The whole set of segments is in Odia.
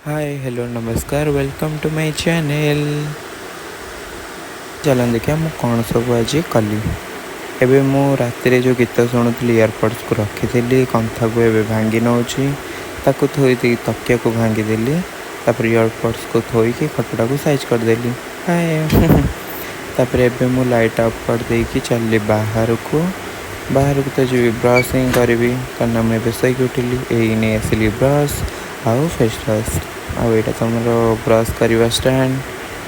ହାଏ, ହ୍ୟାଲୋ, ନମସ୍କାର, welcome to my channel. ଚାଲନ୍ତୁ ଦେଖିବା ମୁଁ କ'ଣ ସବୁ ଆଜି କଲି। ଏବେ ମୁଁ ରାତିରେ ଯେଉଁ ଗୀତ ଶୁଣୁଥିଲି, ଇୟରପଡ଼୍ସକୁ ରଖିଥିଲି, କନ୍ଥାକୁ ଏବେ ଭାଙ୍ଗି ନେଉଛି। ତାକୁ ଥୋଇ ଦେଇକି ତକିଆକୁ ଭାଙ୍ଗିଦେଲି। ତାପରେ ଇୟରପଡ଼୍ସକୁ ଥୋଇକି ଖଟଟାକୁ ସାଇଜ୍ କରିଦେଲି। ହାଏ, ତାପରେ ଏବେ ମୁଁ ଲାଇଟ୍ ଅଫ୍ କରିଦେଇକି ଚାଲିଲି ବାହାରକୁ। ବାହାରକୁ ତ ଯିବି, ବ୍ରସ୍ ହିଁ କରିବି, କାରଣ ମୁଁ ଏବେ ଶୋଇକି ଉଠିଲି। ଏଇ ନେଇ ଆସିଲି ବ୍ରସ୍ ଆଉ ଫେସ୍ ୱାଶ୍, ଆଉ ଏଇଟା ତ ମୋର ବ୍ରସ୍ କରିବା ଷ୍ଟାଣ୍ଡ।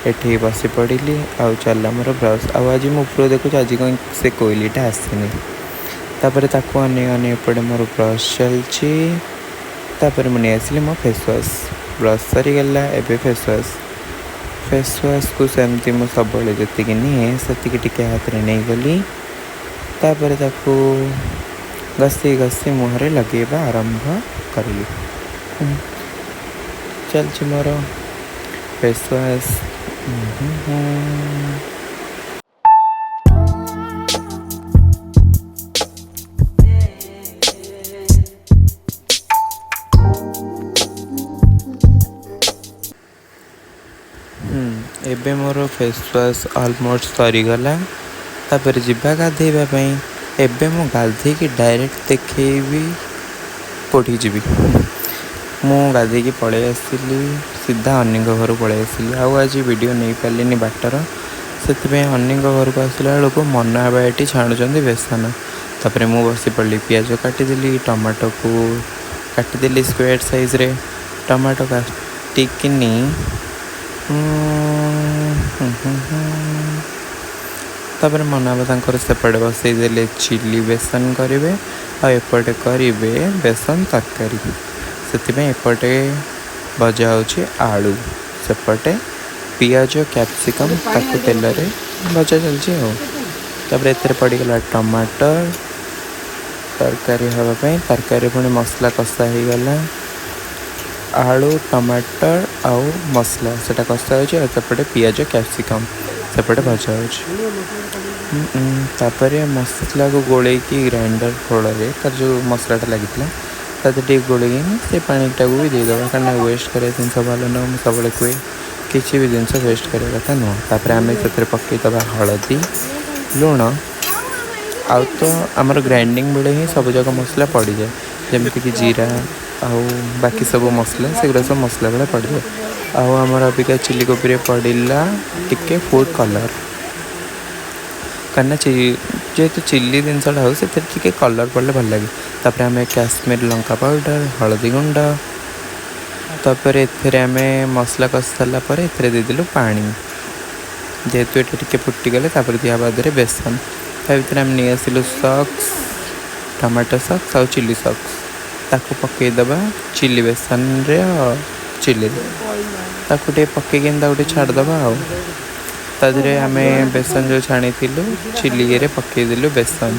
ଏଠି ବସି ପଡ଼ିଲି ଆଉ ଚାଲିଲା ମୋର ବ୍ରସ୍। ଆଉ ଆଜି ମୁଁ ଉପରୁ ଦେଖୁଛି, ଆଜି କ'ଣ ସେ କୋଇଲିଟା ଆସିନି। ତାପରେ ତାକୁ ଅନେଇ ଅନେଇ ଏପଟେ ମୋର ବ୍ରସ୍ ଚାଲିଛି। ତାପରେ ମୁଁ ନେଇ ଆସିଲି ମୋ ଫେସ୍ ୱାଶ୍। ବ୍ରସ୍ ସରିଗଲା, ଏବେ ଫେସ୍ ୱାଶ୍। ଫେସ୍ ୱାଶ୍କୁ ସେମିତି ମୁଁ ସବୁବେଳେ ଯେତିକି ନିଏ, ସେତିକି ଟିକେ ହାତରେ ନେଇଗଲି। ତାପରେ ତାକୁ ଘଷି ଘଷି ମୁହଁରେ ଲଗେଇବା ଆରମ୍ଭ କରିଲି। ଚାଲିଛି ମୋର ଫେସ୍ ୱାଶ୍। ଏବେ ମୋର ଫେସ୍ ୱାଶ୍ ଅଲମୋଷ୍ଟ ସରିଗଲା। ତାପରେ ଯିବା ଗାଧେଇବା ପାଇଁ। ଏବେ ମୁଁ ଗାଧେଇକି ଡାଇରେକ୍ଟ ଦେଖେଇବି କେଉଁଠିକି ଯିବି। ମୁଁ ଗାଧେଇକି ପଳେଇ ଆସିଲି, ସିଧା ଅନ୍ୟଙ୍କ ଘରକୁ ପଳେଇ ଆସିଲି। ଆଉ ଆଜି ଭିଡ଼ିଓ ନେଇପାରିଲିନି ବାଟର, ସେଥିପାଇଁ। ଅନ୍ୟଙ୍କ ଘରକୁ ଆସିଲା ବେଳକୁ ମନା ବାବା ଏଠି ଛାଣୁଛନ୍ତି ବେସନ। ତାପରେ ମୁଁ ବସି ପଡ଼ିଲି, ପିଆଜ କାଟିଦେଲି, ଟମାଟୋକୁ କାଟିଦେଲି ସ୍କୋୟାର ସାଇଜ୍ରେ। ଟମାଟୋ କାଟିକିନି ହୁଁ, ହୁଁ, ହୁଁ। ତାପରେ ମନା ବାବା ତାଙ୍କର ସେପଟେ ବସେଇଦେଲେ, ଚିଲି ବେସନ କରିବେ ଆଉ ଏପଟେ କରିବେ ବେସନ ତରକାରୀ। ସେଥିପାଇଁ ଏପଟେ ଭଜା ହେଉଛି ଆଳୁ, ସେପଟେ ପିଆଜ, କ୍ୟାପ୍ସିକମ୍, ତାକୁ ତେଲରେ ଭଜା ଚାଲିଛି। ଆଉ ତାପରେ ଏଥିରେ ପଡ଼ିଗଲା ଟମାଟର ତରକାରୀ ହେବା ପାଇଁ। ତରକାରୀ ପୁଣି ମସଲା କଷା ହେଇଗଲା। ଆଳୁ, ଟମାଟର ଆଉ ମସଲା ସେଟା କଷା ହେଉଛି, ଆଉ ସେପଟେ ପିଆଜ, କ୍ୟାପ୍ସିକମ୍ ସେପଟେ ଭଜା ହେଉଛି। ତାପରେ ମସଲାକୁ ଗୋଳେଇକି ଗ୍ରାଇଣ୍ଡର ଖୋଳରେ ତାର ଯେଉଁ ମସଲାଟା ଲାଗିଥିଲା, ତା ଦେହରେ ଟିକେ ଗୋଳେଇକିନି ସେ ପାଣିଟାକୁ ବି ଦେଇଦେବା, କାରଣ ୱେଷ୍ଟ କରିବା ଜିନିଷ ଭଲ ନୁହଁ। ମୁଁ ସବୁବେଳେ କୁହେ, କିଛି ବି ଜିନିଷ ୱେଷ୍ଟ କରିବା କଥା ନୁହଁ। ତାପରେ ଆମେ ସେଥିରେ ପକାଇଦେବା ହଳଦୀ, ଲୁଣ। ଆଉ ତ ଆମର ଗ୍ରାଇଣ୍ଡିଙ୍ଗ ବେଳେ ହିଁ ସବୁଯାକ ମସଲା ପଡ଼ିଯାଏ, ଯେମିତିକି ଜିରା ଆଉ ବାକି ସବୁ ମସଲା, ସେଗୁଡ଼ା ସବୁ ମସଲା ବେଳେ ପଡ଼ିଯାଏ। ଆଉ ଆମର ଅବିକା ଚିଲି କୋବିରେ ପଡ଼ିଲା ଟିକେ ଫୁଡ଼୍ କଲର୍, କାହିଁକିନା ଯେହେତୁ ଚିଲି ଜିନିଷଟା ହଉ, ସେଥିରେ ଟିକେ କଲର୍ ପଡ଼ିଲେ ଭଲ ଲାଗେ। ତାପରେ ଆମେ କାଶ୍ମୀର ଲଙ୍କା ପାଉଡ଼ର, ହଳଦୀ ଗୁଣ୍ଡ। ତାପରେ ଏଥିରେ ଆମେ ମସଲା କଷି ସାରିଲା ପରେ ଏଥିରେ ଦେଇଦେଲୁ ପାଣି। ଯେହେତୁ ଏଇଟା ଟିକେ ଫୁଟିଗଲେ, ତାପରେ ଦିଆହେବ ଦେହରେ ବେସନ। ତା ଭିତରେ ଆମେ ନେଇ ଆସିଲୁ ସସ୍, ଟମାଟୋ ସସ୍ ଆଉ ଚିଲି ସସ୍। ତାକୁ ପକାଇଦେବା ଚିଲି ବେସନରେ, ଚିଲିରେ ତାକୁ ଟିକେ ପକେଇକି ତାକୁ ଟିକେ ଛାଡ଼ିଦେବା। ଆଉ ତା ଦେହରେ ଆମେ ବେସନ ଯେଉଁ ଛାଣିଥିଲୁ, ଚିଲିରେ ପକାଇଦେଲୁ ବେସନ।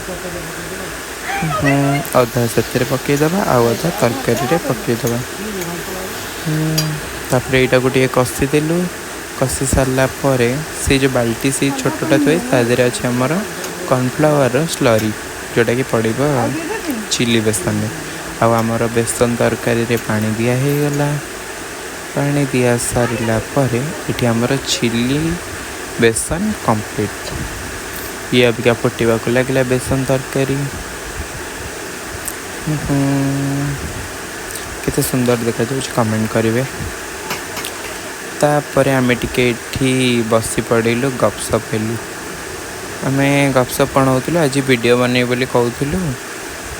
ଅଧା ସେଥିରେ ପକାଇଦେବା ଆଉ ଅଧା ତରକାରୀରେ ପକାଇଦେବା। ତାପରେ ଏଇଟାକୁ ଟିକେ କଷିଦେଲୁ। କଷି ସାରିଲା ପରେ ସେଇ ଯେଉଁ ବାଲ୍ଟି, ସେଇ ଛୋଟଟା ଥୋଇ ତା ଦେହରେ ଅଛି ଆମର କର୍ଣ୍ଣଫ୍ଲାୱାରର ସ୍ଲରି, ଯେଉଁଟାକି ପଡ଼ିବ ଚିଲି ବେସନରେ। ଆଉ ଆମର ବେସନ ତରକାରୀରେ ପାଣି ଦିଆ ହେଇଗଲା। ପାଣି ଦିଆ ସରିଲା ପରେ ଏଠି ଆମର ଚିଲି ବେସନ କମ୍ପ୍ଲିଟ୍। ଇଏ ଅବିକା ଫୁଟିବାକୁ ଲାଗିଲା ବେସନ ତରକାରୀ। ହୁଁ, କେତେ ସୁନ୍ଦର ଦେଖାଯାଉଛି, କମେଣ୍ଟ କରିବେ। ତାପରେ ଆମେ ଟିକେ ଏଠି ବସି ପଡ଼ିଲୁ, ଗପସପ ହେଲୁ। ଆମେ ଗପସପ କ'ଣ ହେଉଥିଲୁ, ଆଜି ଭିଡ଼ିଓ ବନେଇବୁ ବୋଲି କହୁଥିଲୁ,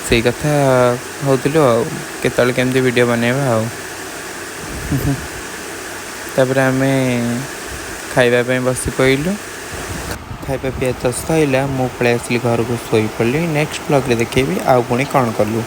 ସେଇ କଥା ହେଉଥିଲୁ। ଆଉ କେତେବେଳେ କେମିତି ଭିଡ଼ିଓ ବନେଇବା। ଆଉ ତାପରେ ଆମେ ଖାଇବା ପାଇଁ ବସି ପଡ଼ିଲୁ। ଖାଇବା ପିଇବା ତ ସରିଲା, ମୁଁ ପଳେଇ ଆସିଲି ଘରକୁ, ଶୋଇପଡ଼ିଲି। ନେକ୍ସଟ ବ୍ଲଗ୍ରେ ଦେଖେଇବି ଆଉ ପୁଣି କ'ଣ କଲୁ।